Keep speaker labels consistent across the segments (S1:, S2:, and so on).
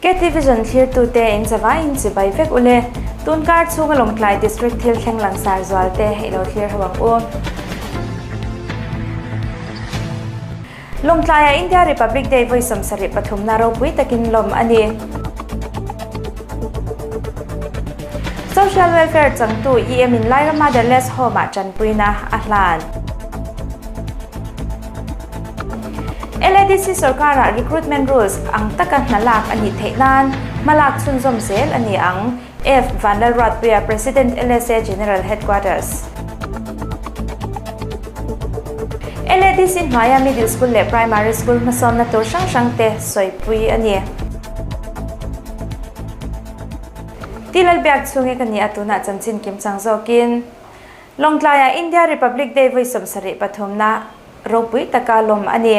S1: KT Vision thlirtute in zavaiin chibai vek ule. Tunkar chhunga Lawngtlai District thil thleng langsar zualte i lo thlir ho ang u. Lawngtlaiah India Republic Day vawi 73 na ropui takin lawm a ni. Social Welfare changtu EM in Laira Motherless Home-ah tanpuina a hlan. LADC sorkarah recruitment rules ang taka hna lak a nih theih nan hmalak chhunzawm zel a ni ang, F. Vanlalruatpuia, President LSA General Headquarters. LADC hnuaia Middle School leh Primary School hmasawnna tur hrang hrang te sawipui a ni. Ti Lalbiak chhungi ka ni a tunah chanchin kim chang zawkin Lawngtlaiah India Republic Day vawi 73 na ropui taka lawm a ni.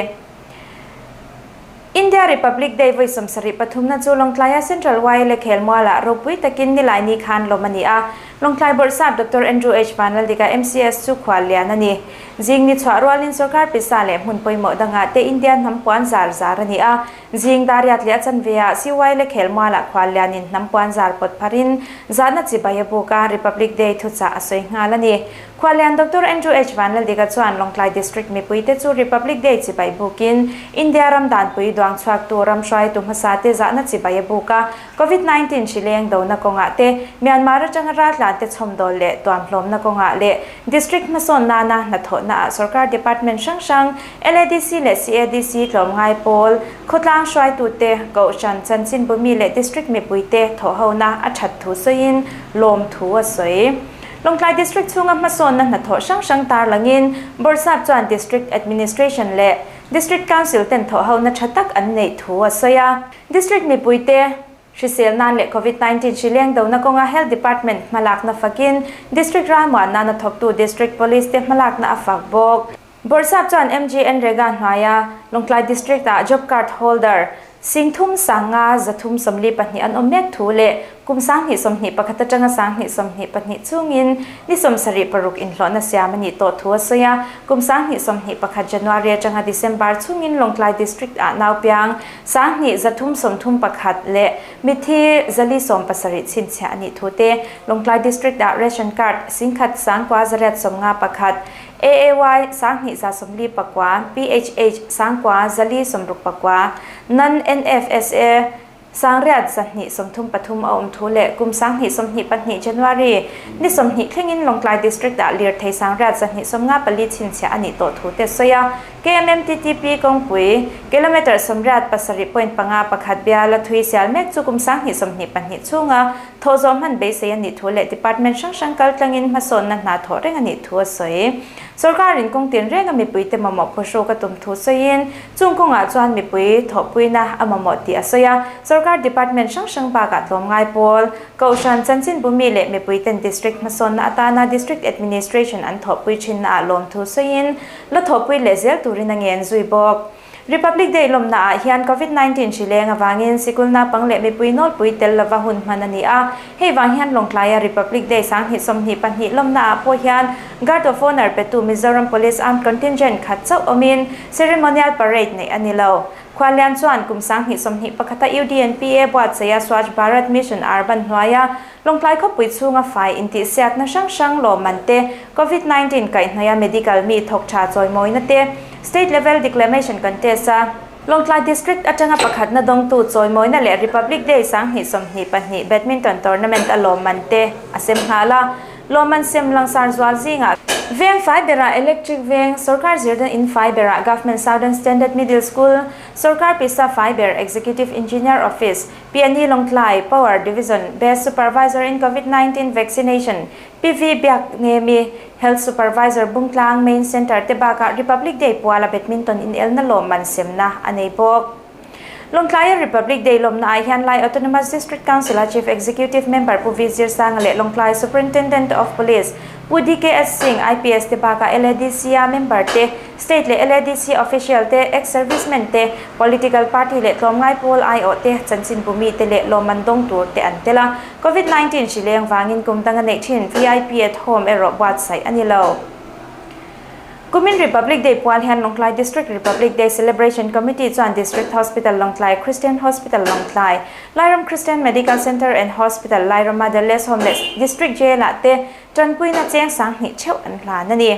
S1: India Republic Day vawi 73 na chu Lawngtlaia Central YLA khelmualah ropui takin nilai ni khan lawm a ni a. Lawngtlai Bawrhsap Doctor Andrew H. Vanlaldika MCS chu khual lian a ni. Zing ni chhuah rualin sorkar pisa leh hmun pawimawh dangah te India hnam puan zar zar a ni a. Zing dariat leh a chanveah CYLA khelmualah khual lianin hnam puan zar pawt pharin zahna chibai a buk a, Republic Day thuchah a sawi nghal a ni. Khuallian Doctor Andrew H. Vanlaldika chuan Lawngtlai District mipuite chu Republic Day chibai bukin India ram danpui duang chhuaktu ram hruaitu hmasa te zahna chibai a buk a, Covid-19 hri leng dona kawngah te, Myanmar atanga raltlan te chhawmdawl leh tuamhlawmna kawngah leh District hmasawn nana hnathawhna ah sorkar department hrang hrang, LADC leh CADC tlawmngai pawl, khawtlang hruaitute, Kohhran, chanchinbumi leh District mipuite thawhhona a that thu sawiin lawm thu a sawi. Lawngtlai District chhunga hmasawnna hnathawh hrang hrang tarlangin Bawrhsap chuan District Administration leh District Council ten thawhhona tha tak an neih thu a sawi a. District mipuite hrisel nan leh Covid 19 hri leng dona kawnga Health Department hmalakna fakin District ralmuan nana thawktu District Police te hmalakna a fak bawk. Bawrhsap chuan MGNREGA hnuaia Lawngtlai District ah Job Card Holder 3 5 342 an awm mek thu leh kum 2021 atanga 2022 chungin ni 76 inhlawhna siam a nih tawh thu a sawi a. Kum 2021 January atanga December chungin Lawngtlai District ah naupiang 2331 leh mithi 470 chhinchhiah a nih thu te Lawngtlai District ah Ration Card 1 9 891 AAY 2149, PHH 9,469, Non NFSA 8,233 a awm thu leh kum 2022 January ni 20 thlengin Lawngtlai District ah lirthei 8,294 chhinchhiah a nih tawh thu te sawi a. KMMTTP kawngpui kilometre 87.51 biala thui sial mek chu kum 2022 chhunga thaw zawh hman beisei a nih thu leh department hrang hrang kal tlangin hmasawnna hna thawh reng a nih thu a sawi. Sorkarin kawng tin renga mipuite mamawh phuhruk a tum thu sawiin chung kawngah chuan mipui thawhpuina a mamawh tih a sawi a. Sorkar department hrang hrang bakah tlawmngai pawl, Kohhran, chanchinbumi leh mipuiten district hmasawnna atana district administration an thawhpui thinna ah lawm thu sawiin la thawhpui leh zel turin a ngen zui bawk. Republic Day lawmna ah hian Covid-19 hri leng awangin sikul naupang leh mipui nawlpui tel lova hun hman a ni a. Hei vang hian Lawngtlaia Republic Day 2022 lawmna ah pawh hian Guard of Honour petu Mizoram Police Armed Contingent khat chauh awmin ceremonial parade neih a ni lo. Khuallian chuan kum 2021 a UDNPA buatsaia Swachh Bharat Mission Urban hnuaia Lawngtlai khawpui chhunga fai intihsiakna hrang hrang lawmman te, Covid-19 kaihhnawih a medical mi thawk tha chawimawina te, State Level Declamation Contest a Lawngtlai District atanga pakhatna dawngtu chawimawina leh Republic Day 2022 Badminton Tournament a lawmman te a sem nghal a. Lawmman sem langsar zual zingah veng fai berah Electric Veng, Sorkar Zirdan In fai berah Government Southern Standard Middle School, Sorkar Pisa fai ber Executive Engineer Office, PNE Lawngtlai Power Division Best Supervisor in Covid-19 Vaccination, PV Biak Nemi, Health Supervisor Bungtlang Main Center te bakah Republic Day puala Badminton in elna lawmman semna a nei bawk. Lawngtlaia Republic Day lawmna ah hian Lai Autonomous District Council a Chief Executive Member Pu V Zirsanga leh Lawngtlai Superintendent of Police Pu DKS Singh IPS te bakah LADC a member te, State leh LADC official te, ex-servicemen te, political party leh tlawmngai pawl aiawh te, chanchinbumi te leh lawmman dawng tur te an tel a. Covid-19 hri leng vangin kum danga neih thin VIP at home erawh buatsaih a ni lo. Kumin Republic Day pual hian Lawngtlai District Republic Day Celebration Committee chuan District Hospital Lawngtlai, Christian Hospital Lawngtlai, Lairam Christian Medical Centre and Hospital, Lairam Motherless Home leh District Jail ah te tanpuina cheng sanghnih theuh an hlan a ni.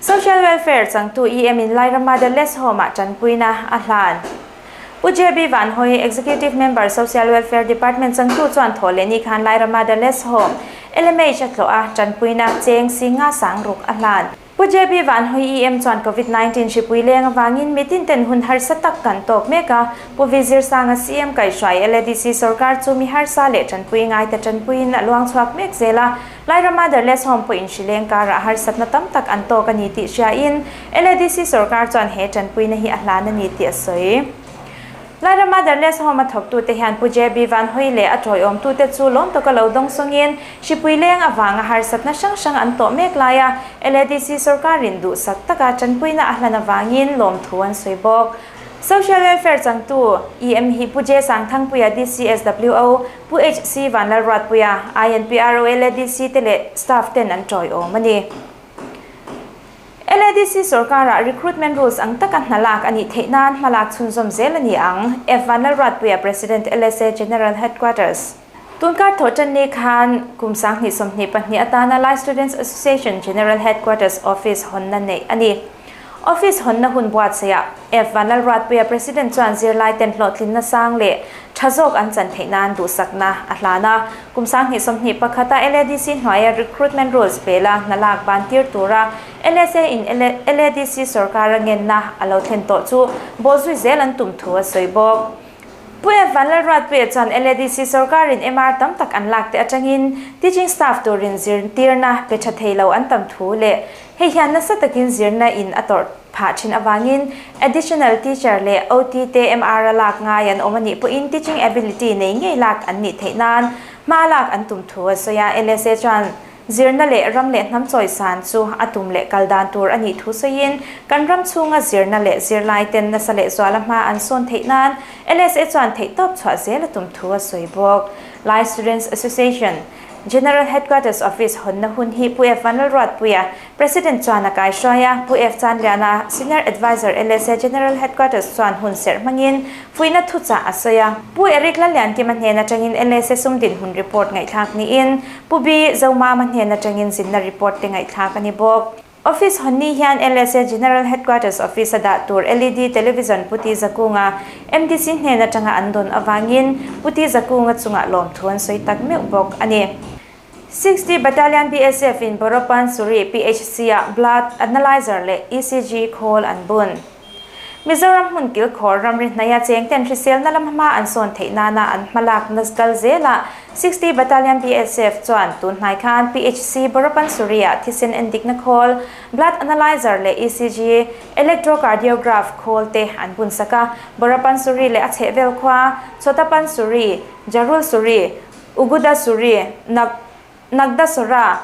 S1: Social Welfare changtu EM in Lairam Motherless Home ah tanpuina a hlan. Pu JB Vanhawi, Executive Member, Social Welfare Department changtu chuan thaw leh ni khan Lairam Motherless Home, LMH a tlawh a, tanpuina cheng singa sang ruk a hlan. Pu JB Vanhawi EM chuan Covid 19 hripui leng avangin mitin ten hun harsa tak kan tawk mek a, Pu V Zirsanga CM kaihhruai LADC sorkar chu mi harsa leh tanpui ngaite tanpuiin a luang chhuak mek zel a, Lairam Motherless Home pawhin hrileng karah harsatna tam tak an tawk a ni tih hriain LADC sorkar chuan he tanpuina hi a hlan a ni tih a sawi. Lairam Motherless Home a thawktute hian Pu JB Vanhawi leh a tawiawmtute chu lawm tawka lo dawng sawngin hripui leng avanga harsatna hrang hrang an tawh mek laia LADC sorkarin duhsak taka tanpuina a hlan avangin lawmthu an sawi bawk. Social Welfare changtu EM hi Pu J Sangthangpuia DCSWO, Pu HC Vanlalruatpuia, INPRO LADC te leh staff ten an tawiawm a ni. LADC sorkarah recruitment rules ang taka hna lak a nih theih nan hma lak chhunzawm zel a ni ang, F Vanlalruatpuia President LSA General Headquarters. Tunkar thawh tan ni khan kum 2022 atana Lai Students Association General Headquarters Office hawnna neih a ni. Office hawnna hun buatsaihah F Vanlalruatpuia President chuan zirlai ten hlawhtlinna sang leh tha zawk an chan theih nan duhsakna a hlan a. Kum 2021 a LADC hnuaia recruitment rules pela hna lak ban tir tura LSA in LADC sorkara ngenna a lo thlen tawh chu bawhzui zel an tum thu a sawi bawk. Pu F Vanlalruatpuia chuan LADC sorkarin MR tam tak an lak te atangin teaching staff turin zirtirna pe tha thei lo an tam thu leh hei hian nasa takin zirna in a tawrh phah thin avangin additional teacher leh OT te MR a lak ngai an awm anih pawhin teaching ability nei ngei lak an nih theih nan hma lak an tum thu a sawi a. LSA chuan Zirna leh ram leh hnam chawisan chu a tum leh kal dan tur a nih thu sawiin, kan ram chhunga zirna leh zirlai ten nasa leh zuala hma an sawn theih nan LSA chuan theihtawp chhuah zel a tum thu a sawi bawk. Lai Students Association, General Headquarters Office hawnna hun hi Pu F Vanlalruatpuia, President chuan a kaihruai a, Pu F Chanliana, Senior Adviser LSA General Headquarters chuan hun serh hmangin fuihna thuchah a sawi a. Pu Eric Lalliankima hnen atangin LSA sum dinhmun report ngaihthlak niin Pu B Zomama hnen atangin zinna report te ngaihthlak a ni bawk. Office hawnni hian LSA General Headquarters Office a dah tur LED Television Pu T Zakunga, MDC hnen atanga an dawn avangin Pu T Zakunga chungah lawmthu an sawi tak meuh bawk a ni. 60 Battalion BSF in Boropan Suri PHC ah Blood Analyzer leh ECG khawl an bun. Mizoram hmun kilkhawr ramri hnaia cheng ten hriselna lam hma an sawn theih nana an hmalak nasdal zelah 60 Battalion BSF chuan tun hnai khan PHC Boropan Suri ah thisen endikna khawl, Blood Analyzer leh ECG, Electrocardiograph, khawl te an bun sak a. Boropan Suri leh a chhehvel khua, Chhotapan Suri, Jarul Suri, Uguda Suri, Nag, Nagdasora,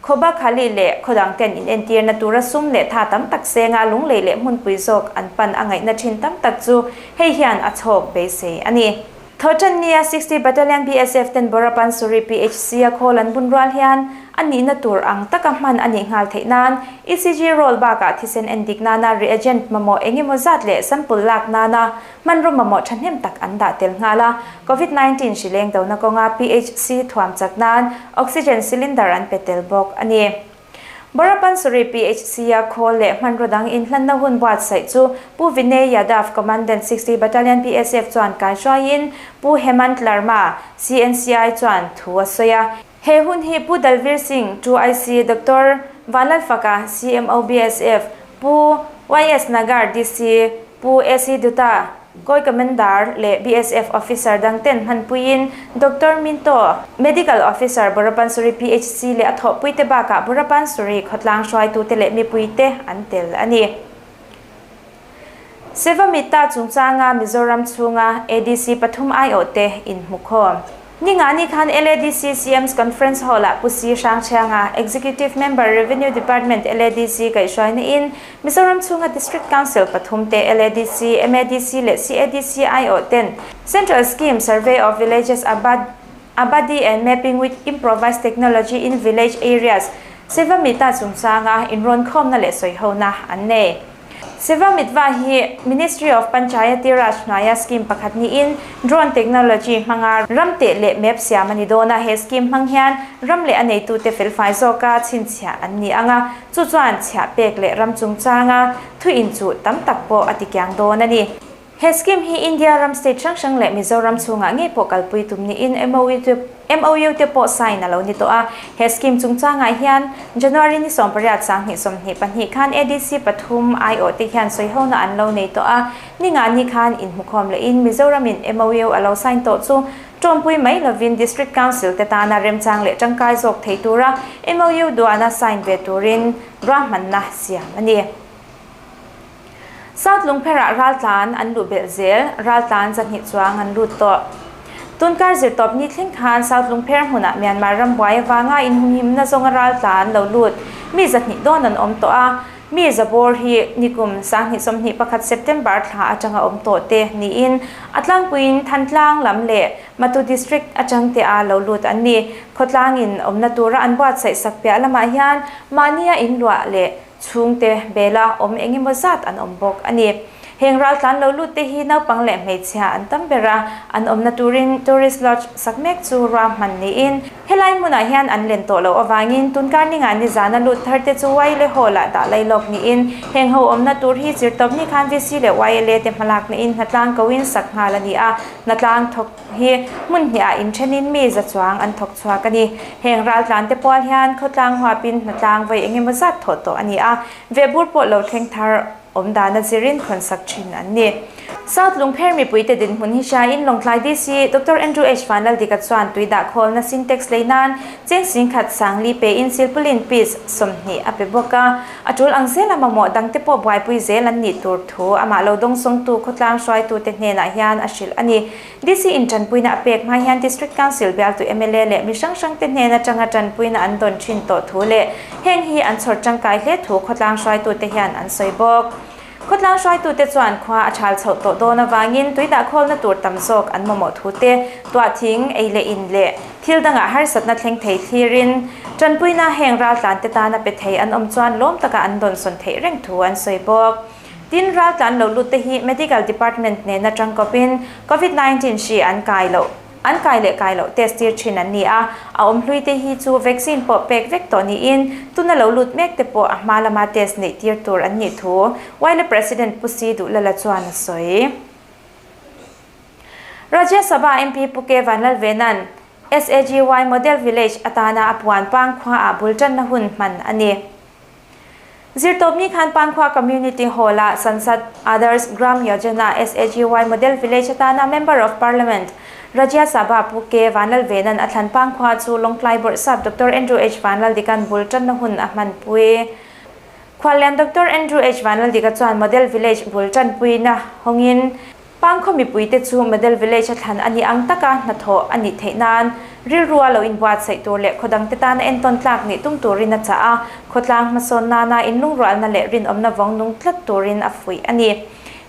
S1: Khoba Khali leh khawdang ten in entirna tura sum leh tha tam tak senga lunglei leh hmunpui zawk an pan a ngaihna thin tam tak chu hei hian a chhawk beisei a ni. Thawhtan nia 60 Battalion BSF ten Borapan Suri PHC a khawl an bun rual hian a nihna tur ang taka hman a nih nghal theih nan ECG roll bakah thisen endik nana reagent mamawh engemaw zat leh sample lak nana Hmanraw mamawh thahnem tak an dah tel nghal a, Covid 19 hri leng dona kawnga PHC thuam chak nan oxygen cylinder an pe tel bawk a ni. Borapansuri PHC a khawl leh hmanraw dang inhlanna hun buatsaih chu Pu Vinay Yadav, Commandant 60 Battalion BSF chuan kaihruaiin Pu Hemant Larma, CNCI chuan thu a sawi a. He hun hi Pu Dalvir Singh, 2IC, Doctor Vanlalfaka, CMO BSF, Pu YS Nagar, DC, Pu AC Dutta, Koi Commander leh BSF officer dang ten hmanpuiin Doctor Minto, Medical Officer Borapansuri PHC leh a thawhpuite bakah Borapansuri khawtlang hruaitute leh mipuite an tel a ni. Sevamita chungchanga Mizoram chhunga ADC pathum aiawhte inhmukhawm. Ningani khan LADC CM's Conference Hall-ah Pu Si Hrangchhianga, Executive Member, Revenue Department, LADC kaihhruaina in Mizoram chhunga District Council pathum te LADC, MADC leh CADC aiawh ten Central Scheme Survey of Villages Abadi and Mapping with Improvised Technology in Village Areas, Seva Mita chungchanga inrawnkhawmna leh sawihona an nei. Seva Mitva hi Ministry of Panchayati Raj hnuaia scheme pakhat niin drone technology hmanga ram teh leh map siam a ni dawn a. He scheme hmang hian ram leh a neitute felfai zawka chhinchhiah an ni ang a, chu chuan chhiah pek leh ram chungchanga thu inchuh tam tak pawh a tikiang dawn a ni. He scheme hi India ram state hrang hrang leh Mizoram chhungah ngei pawh kalpui tum niin MOU te MOU te pawh sign a lo ni tawh a. He scheme chungchangah hian January ni 18 2022 khan ADC pathum aiawh te hian sawihona an lo nei tawh a. Ni nga ni khan inhmukhawm lehin Mizoramin MOU a lo sign tawh chu tawmpui mai lovin District Council te tana remchang leh tangkai zawk thei tura MOU duana sign ve turin ruahmanna siam a ni. South Lungpherah raltlan an luh belh zel, raltlan 200 chuang an lut tawh. Tunkar zirtawp ni thleng khan South Lungpher hmunah Myanmar ram buai avanga inhumhimna zawnga raltlan lo lut mi 200 dawn an awm tawh a, mi zabawr hi nikum 2021 September thla atanga awm tawh te niin a tlangpuiin Thantlang lam leh Matu District atang te a lo lut an ni. Khawtlangin awmna tura an buatsaih sak piah lamah hian mahnia inluah leh chhungte bela awm engemaw zat an awm bawk a ni. Heng raltlan lo lut te hi naupang leh hmeichhia an tam ber a, an awmna turin tourist lodge sak mek chu ruahman niin helai hmunah hian an len tawh loh avangin tunkar ninga nizana lut thar te chu YLA hall ah dah lailawk niin heng ho awmna tur hi zirtawpni khan VC leh YLA te hmalakna in hnatlang koin sak nghal a ni a, hnatlang thawk hi hmun hniah inthenin mi za chuang an thawk chhuak a ni. Heng raltlan te pual hian khawtlang huapin hnatlang vawi engemaw zat thawh tawh a ni a, vehbur pawh lo thleng thar awm dana zirin khawnsak thin an ni. South Lungpher mipuite dinhmun hi hriain Lawngtlai DC Doctor Andrew H Vanlaldika chuan tui dah khawlna Sintex lei nan cheng 10,000 sangli pein silpauline piece 20 a pe bawk a. A tul ang zela mamawh dangte pawh buaipui zel an nih tur thu amah lo dawngsawngtu khawtlang hruaitute hnenah hian a hrilh a ni. DC in tanpuina a pek hma hian District Council bialtu mla leh mi hrang hrangte hnen atanga tanpuina an dawn thin tawh thu leh heng hi an chhawr tangkai hle thu khawtlang hruaitute hian an sawi bawk. Khawtlang hruaitute chuan khua a thal chhoh tawh dawn avangin tui dah khawlna tur tam zawk an mamawh thu te, tuah thing, ei leh in leh thil dangah harsatna thleng thei thlirin tanpuina heng raltlan te tana pe thei an awm chuan lawm taka an dawn sawn theih reng thu an sawi bawk. Tin, raltlan lo lut te hi Medical Department nena tangkawpin Covid-19 hri an kai loh an kai leh kai loh test tir thin an ni a, a awm hlui te hi chu vaccine pawh pek vek tawh niin tuna lo lut mek te pawh a hma lama test neih tir tur an nih thu YLA President Pu Si Duhlala chuan a sawi. Rajya Sabha MP Pu K Vanlalvenan SAGY Model Village atana a puan Pangkhua ah bul tanna hun hman a ni. Zirtawpni khan Pangkhua Community Hall ah Sansad Adarsh Gram Yojana SAGY Model Village atana Member of Parliament Rajya Sabha Pu K Vanlalvenan a thlan Pangkhua chu Lawngtlai Bawrhsap Doctor Andrew H Vanlaldikan bul tanna hun a hmanpui. Khuallian Doctor Andrew H Vanlaldika chuan Model Village bul tanpuina hawngin Pangkhaw mipuite chu Model Village a thlan a nih ang taka hnathawh a nih theih nan rilrua lo inbuatsaih tur leh khawdangte tana entawn tlak nih tum turin a chah a, khawtlang hmasawn nana inlungrualna leh rinawmna vawng nung tlat turin a fuih a ni.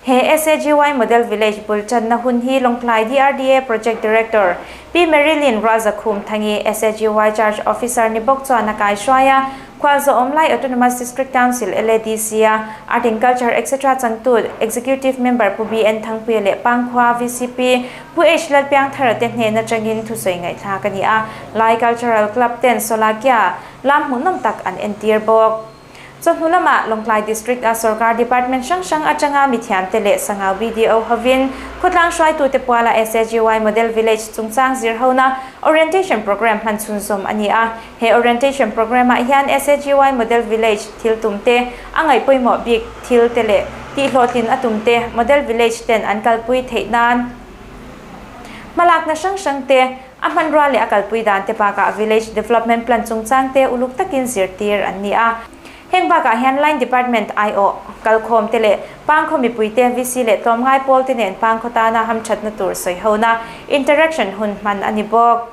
S1: He SAGY Model Village bul tanna hun hi Lawngtlai DRDA Project Director Pi Marilyn Rualzakhum Thangi, SAGY Charge Officer ni bawk chuan a kaihruai a, Khualzawm Lai Autonomous District Council, LADC, a Art and Culture etc changtu Executive Member Pu BN Thangpuia leh Pangkhua VCP Pu H Lalpiangthara te hnen atangin thusawi ngaihthlak a ni a, Lai Cultural Club ten Sawlakia lam hmuhnawm tak an entir bawk. Chawhnu lamah Lawngtlai District a sorkar department hrang hrang atanga mithiamte leh Sangau BDO hovin khawtlang hruaitute puala SAGY Model Village chungchang zirhona orientation program hman chhunzawm a ni a. He orientation program ah hian SAGY Model Village thil tum te, a ngaih pawimawh bik thil te leh tihhlawhtlin a tum te Model Village ten an kalpui theih nan hmalakna hrang hrang te, a hmanrua leh a kalpui dan te bakah Village Development Plan chungchang te uluk takin zirtir an ni a. Heng bakah hian Line Department aiawh kalkhawm te leh Pangkhaw mipui te, VC leh tlawmngai pawl te nen Pangkhaw tana hamthatna tur sawihona interaction hun hman a ni bawk.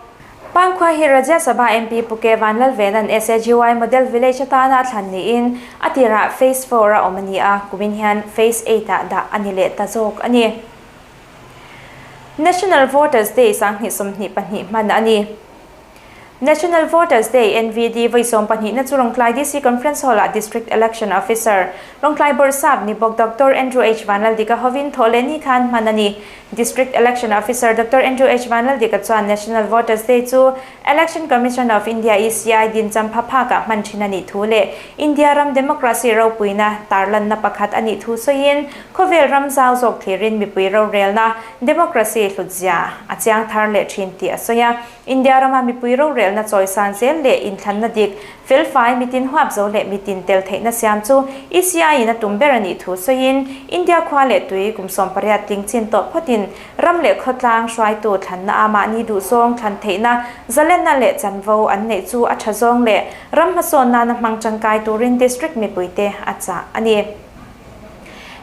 S1: Pangkhua hi Rajya Sabha MP Pu K Vanlalvenan SAGY Model Village atana a thlan niin a tirah Phase 4 a awm a ni a, kumin hian Phase 8 ah dah a ni leh ta zawk a ni. National Voters Day 2022 hman a ni. National Voters Day, NVD, vawi sawmpahnihna chu Lawngtlai DC Conference Hall-ah District Election Officer, Lawngtlai Bawrhsap ni bawk Doctor Andrew H. Vanlaldika hovin thawhlehni khan hman a ni. District Election Officer Doctor Andrew H. Vanlaldika chuan National Voters Day chu Election Commission of India, ECI, din champha phakah hman thin a nih thu leh India ram democracy ropuina tarlanna pakhat a nih thu sawiin khawvel ram zau zawk thlirin mipui rorelna democracy hlutzia a chiang thar leh thin tih a sawi a. India rama mipui rorelna chawisan zel leh inthlanna dik, felfai, mitin huap zo leh mitin tel theihna siam chu ECI in a tum ber a nih thu sawiin, India khua leh tui kum 18 tling chin tawh phawtin ram leh khawtlang hruaitu thlanna a mahni duhzawng thlan theihna zalenna leh chanvo an neih chu a tha zawng leh ram hmasawn nana hmang tangkai turin district mipuite a chah a ni.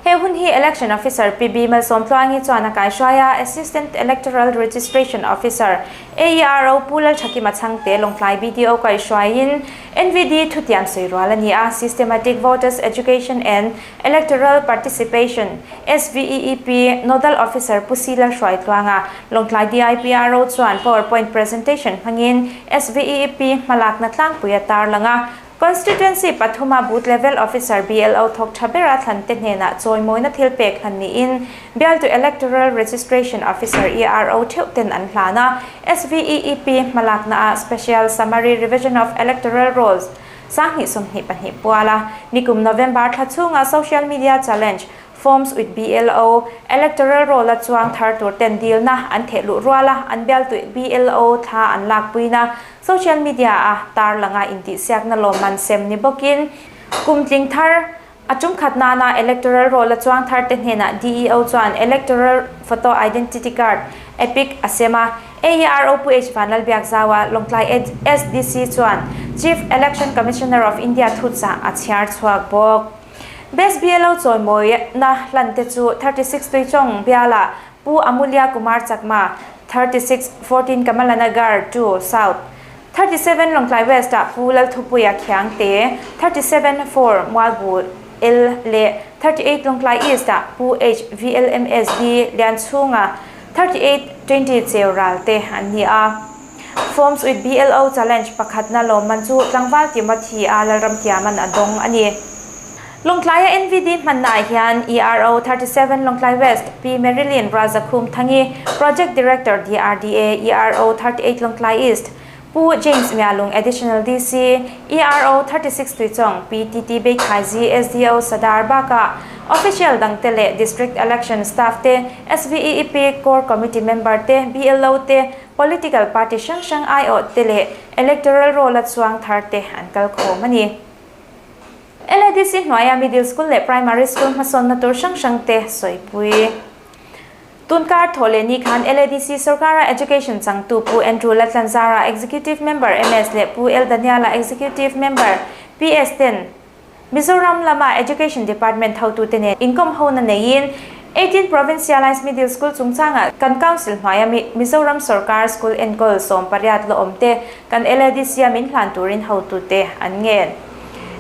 S1: He hun hi Election Officer PB Malsawmtluangi chuan a kaihruai a, Assistant Electoral Registration Officer, AERO, Pu Lalthakima Chhangte Lawngtlai BDO kaihruaiin NVD thutiam sawi rual a ni a, Systematic Voters Education and Electoral Participation, SVEEP, Nodal Officer Pu Si Lalhruaitluanga, Lawngtlai DIPRO chuan PowerPoint presentation hmangin SVEEP hmalakna tlangpui a tarlang a, Constituency pathuma Booth Level Officer, BLO, thawk tha bera thlante hnenah chawimawina thil pek hlan niin Bialtu Electoral Registration Officer, ERO, theuh ten an hlan a. SVEEP hmalaknaah Special Summary Revision of Electoral Rolls 2022 puala nikum November thla chhunga Social Media Challenge Forms with BLO, Electoral Roll-a chuang thar tur ten dilna an theh luh rual a, an bialtuih BLO thla an lakpuina Social media-a tarlanga intihsiakna lawmman sem ni bawkin kum tling thar a tum khat nana Electoral Roll-a chuang thar te hnenah DEO chuan Electoral Photo Identity Card, EPIC, a sem a. AERO Pu H Vanlalbiakzaua, Lawngtlai SDC chuan Chief Election Commissioner of India thuchah a chhiar chhuak bawk. Best BLO chawimawina hlan te chu 36 Tuichawng bialah Pu Amulya Kumar Chakma, 36, 14 Kamalanagar, 2, South, 37 Lawngtlai West ah Pu Lalthupuia Khiangte, 37, 4 Mualbu L leh 38 Lawngtlai East ah Pu H VLMSD Lianchhunga, 38, 20 Cheu Ralte an ni a. Forms with BLO Challenge pakhatna lawmman chu tlangval Timothy a Lalramtiaman a dawng a ni. Lawngtlaia NVD hmannaah hian ERO 37 Lawngtlai West, Pi Marilyn Razakhum Thangi, Project Director DRDA, ERO 38 Lawngtlai East, Pu James Mialung Additional DC, ERO 36 Tuichawng, Pi TT Beikhaiji SDO Sadar bakah Official dangte leh District Election Staff te, SVEEP Core Committee member te, BLO te, Political Party hrang hrang aiawh te leh Electoral Roll-a chuang thar te an kal khawm a ni. LADC hnuaia Middle School leh Primary School hmasawnna tur hrang hrang te sawipui. Tunkar thawh leh ni khan LADC sorkara Education changtu Pu Andrew Latlanzara Executive Member MS leh Pu L Daniela Executive Member PS ten Mizoram lama Education Department hotute nen inkawm hona neiin 18 Provincialised Middle School chungchangah kan Council hnuaia Mizoram sorkar school enkawl 18 la awm te kan LADC-a min hlan turin hotute an ngen.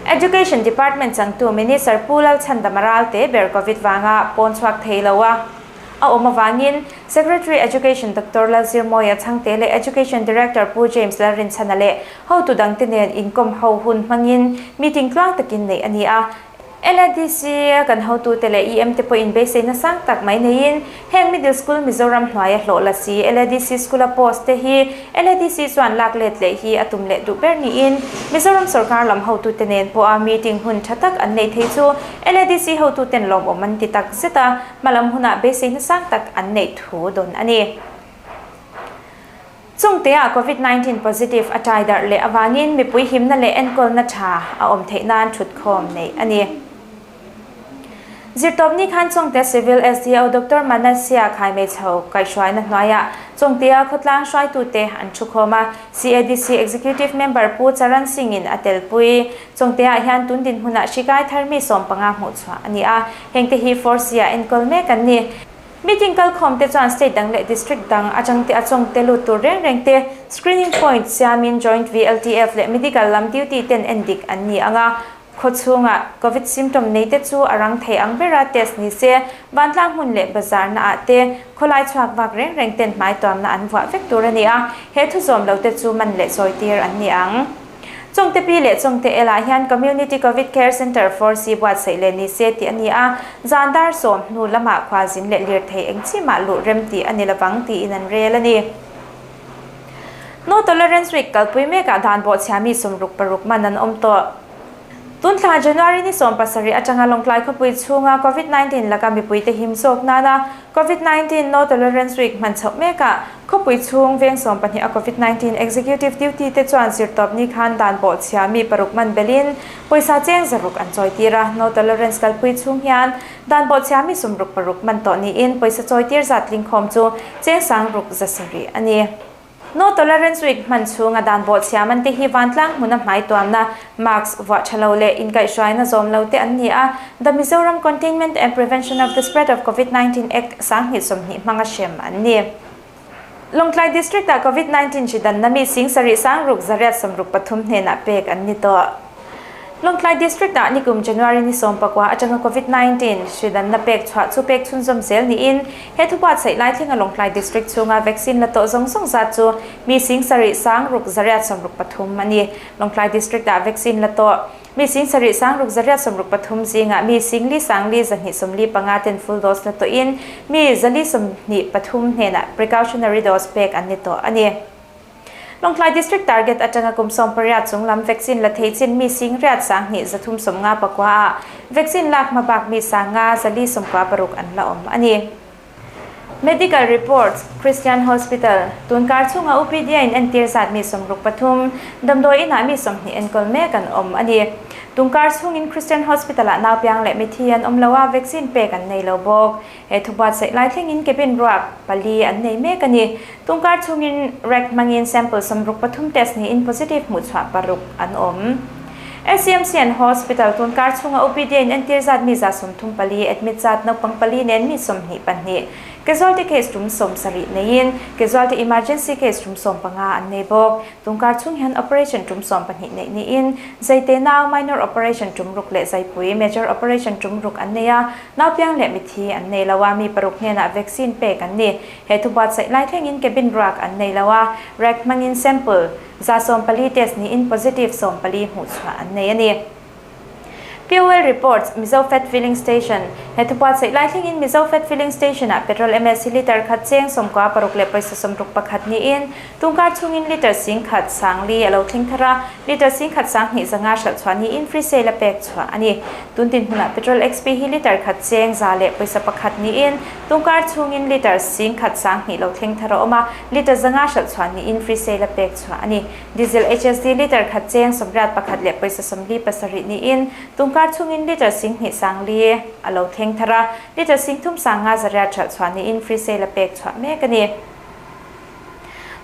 S1: Education Department changtu Minister Pu Lalchhandama Ralte ber Covid vanga pawn chhuak thei lo a a awm avangin Secretary Education Doctor Lalzirmawia Chhangte leh Education Director Pu James Lalrinchhana leh hotu dangte nen inkawm ho hun hmangin meeting tluang takin neih a ni a. LADC a kan hotute leh EM te pawhin beiseina sang tak mai neiin heng Middle School Mizoram hnuaia hlawh la si LADC School a post te hi LADC chuan lak let leh hi a tum leh duh ber niin Mizoram sorkar lam hotute nen pawha meeting hun tha tak an neih thei chu LADC hotuten lawmawm an ti tak zet a, hmalam hunah beiseina sang tak an neih thu dawn a ni. Chungtea Covid 19 positive a tai darh leh avangin mipui himna leh enkawlna tha a awm theih nan thutkhawm neih a ni. Zirtawpni khan Chungte Civil SDO Doctor Manasia Khaimeichho kaihhruaina hnuaiah Chungtea khawtlang hruaitute an thukhawm a, CADC Executive Member Pu Charan Singh-in a telpui. Chungteah hian tun dinhmunah hri kai thar mi 15 hmuhchhuah a ni a, hengte hi Force-a enkawl mek an ni. Meeting kalkhawm te chuan state dang leh district dang atang te a chawng te lut tur reng reng te screening point siamin joint VLTF leh medical lam duty ten en dik an ni ang a. Khaw chhunga Covid symptom nei te chu a rang thei ang bera test ni se, vantlang hmun leh bazar na ah te khawlai chhuak vak reng reng ten hmai tuamna an vuah vek tur a ni a, he thu zawm lo te chu man leh chawi tir an ni ang. Chawngte pi leh Chawngte el ah hian Community Covid Care Centre 4C buatsaih leh ni se tih a ni a, zan dar sawm hnu lamah khualzin leh lirthei eng chi mah luh rem tih a ni lovang tiin an rel a ni. No Tolerance Week kalpui mekah dan bawhchhia mi 66 man an awm tawh. Tun thla January ni 17 atanga Lawngtlai khawpui chhunga Covid 19 laka mipuite him zawk nana Covid 19 No Tolerance Week hman chhoh mekah khawpui chhung veng 12 a Covid 19 Executive Duty te chuan zirtawp ni khan dan bawhchhia mi paruk man belin pawisa cheng 600 an chawi tir a. No Tolerance kalpui chhung hian dan bawhchhia mi 66 man tawh niin pawisa chawi tir zat tlingkhawm chu cheng 6700 a ni. No Tolerance Week hman chhunga dan bawhchhia man te hi vantlang hmuna hmai tuamna, mask vuah tha lo leh inkaihhruaina zawm lo te an ni a, The Mizoram Containment and Prevention of the Spread of Covid 19 Act 2020 hmanga hrem an ni. Lawngtlai District ah Covid 19 hri danna mi 7663 hnenah pek an ni tawh. Lawngtlai District ah nikum January ni 19 atanga Covid 19 hri danna pek chhuah chu pek chhunzawm zel niin he thu buatsaih lai thlenga Lawngtlai District chhunga vaccine la tawh zawng zawng zat chu mi 7663 a ni. Lawngtlai District ah vaccine la tawh mi 7663 zingah mi 4,245 ten full dose la tawhin mi 423 hnenah precautionary dose pek an ni tawh a ni. Lawngtlai District target atanga kum 18 chunglam vaccine la thei chin mi 73,359 ah vaccine lak hmabak mi 5,496 an la awm a ni. Medical reports, Christian Hospital, Tunkar chhunga OPD a in entir zat mi 63, damdawi inah mi 20 enkawl mek an awm a ni. Tunkar chhungin Christian Hospital ah naupiang leh mithi an awm lo a, vaccine pek an nei lo bawk. He thu buatsaih lai thlengin cabin ruak pali an nei mek a ni. Tunkar chhungin RAC hmangin sample 63 test niin positive hmuh chhuah paruk an awm. SCMC and Hospital tunkar chhunga OPD a in entir zat mi 34, admit zat naupang pali nen mi 22. Casualty case tum 70 neiin casualty emergency case tum 15 an nei bawk. Tunkar chhung hian operation tum 12 neih niin zaite nau minor operation tum ruk leh zaipui major operation tum ruk an nei a, naupiang leh mithi an nei lo a, mi paruk hnenah vaccine pek an ni. He thu buatsaih lai thlengin cabin ruak an nei lo a, RAC hmangin sample 140 test niin positive 14 hmuh chhuah an nei a ni. Fuel reports, Mizo Fat Filling Station, He thu buatsaih lai thlengin Mizo Fat Filling Station ah petrol MS hi litre khat cheng 96 leh pawisa 61 niin tungkar chhungin litre 10,004 a lo thleng thar a, litre 10,250 hralh chhuah niin free sale a pek chhuah a ni. Tuntin hmunah petrol XP hi litre khat cheng 100 leh pawisa pakhat niin tungkar chhungin litre 10,002 lo thleng thar a awm a, litre 500 hralh chhuah niin free sale a pek chhuah a ni. Diesel HSD litre khat cheng 81 leh pawisa 47 niin tungkar chhungin litre 2004 a lo thleng thar a, litre 3500 hralh chhuah niin free sale a pek chhuah mek a ni.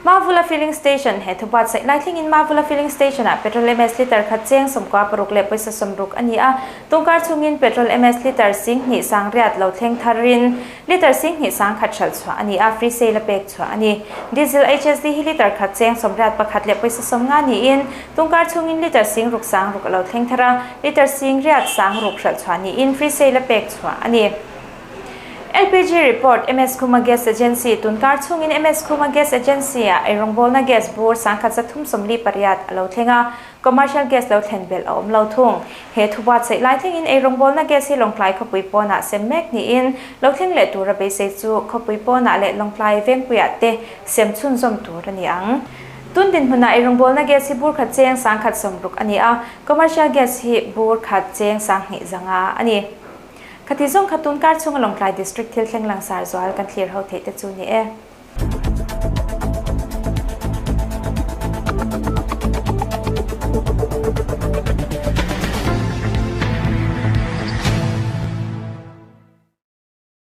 S1: Mavula Filling Station, He thu buatsaih lai thlengin Mavula Filling Station ah petrol MS litre khat cheng 96 leh pawisa 60 a ni a, tungkar chhungin petrol MS litre 2800 lo thleng tharin litre 21,000 hralh chhuah a ni a, free sale a pek chhuah a ni. Diesel HSD hi litre khat cheng 81 leh pawisa 50 niin tungkar chhungin litre 6600 a lo thleng thar a, litre 8600 hralh chhuah niin free sale a pek chhuah a ni. LPG report, MS Khuma Gas Agency, Tunkar chhungin MS Khuma Gas Agency ah eirawngbawlna gas bur 1338 a lo thleng a, commercial gas lo thlen belh a awm lo thung. He thu buatsaih lai thlengin eirawngbawlna gas hi Lawngtlai khawpui pawnah sem mek niin lo thleng leh tura beisei chu khawpui pawnah leh Lawngtlai vengpuiah te sem chhunzawm tur a ni ang. Tun dinhmunah eirawngbawlna gas hi bur khat cheng 160 a ni a, commercial gas hi bur khat cheng 2500 a ni. Khati zawng kha tunkar chhunga Lawngtlai District thil thleng langsar zual kan thlir ho theih te chu ni e.